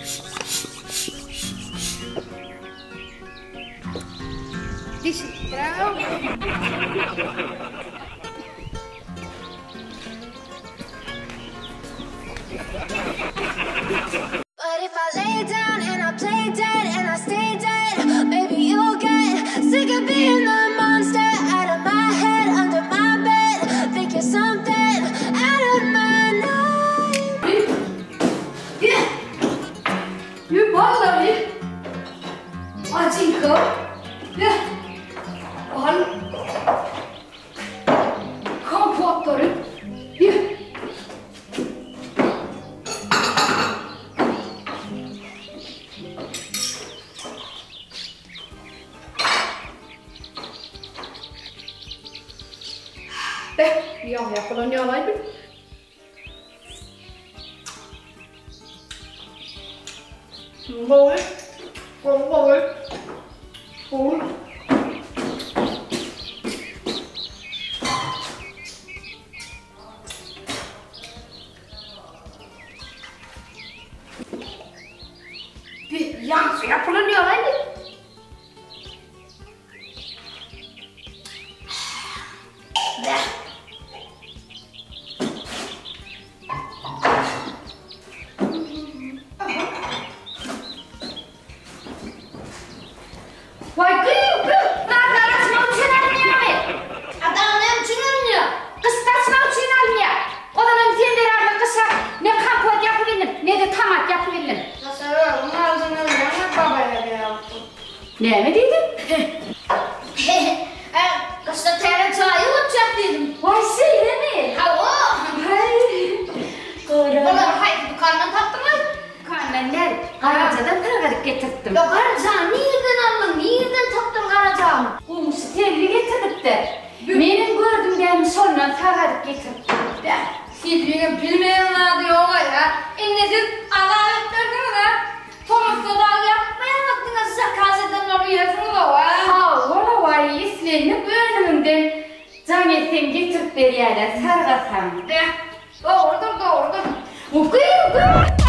But if I lay down and I play dead and I stay dead, maybe you'll get sick of being the monster out of my head, under my bed. Think you're something out of my nightmares. Beh, ýag ýapylan ýalaý bil. Gowy. Gowy gowy. Gowy. Bir ýaňky ýapylan ýaly. Waý gyýw gyýw Nazar açmak üçin alynýamy? Adam näme üçin alynýar? Gyşda açmak üçin alynýar. Ozalam sen zerarly gyşa ne kompot ýapyp bildim, ne-de tomat ýapyp bildim. Gyşa özüň aldyň alýaňa babaýa berýärsiň. Näme diýdiň? Hä, gyşda täze jaýa göçjek diýdim. Waý şeýlemi? Hawa. Waý. Gowy. Olary haýsy dükandan tapdyňyz? Dükandan däl, garajadan sargadyp getirtdim. Ýa garajany nirden aldyň, nirden tapdyň garajany? Goňşy Selbi getiripdir. Menem gördüm dämi şondan sargadyp getiripdim. Bäh, Selbiňem bilmeýän zady ýog-aý, hä? Indi siz azap etdersiňiz-ä? Tomusda dagy ýapmaýaňyz, diňe zakaz edenleri iýersiňiz-ow, hä? Hawa, waý, islendik önümiňden jaň etseň getirip berýärler, sargasaň. Bäh, dogrudyr, dogrudyr. Gyýw, gyýw!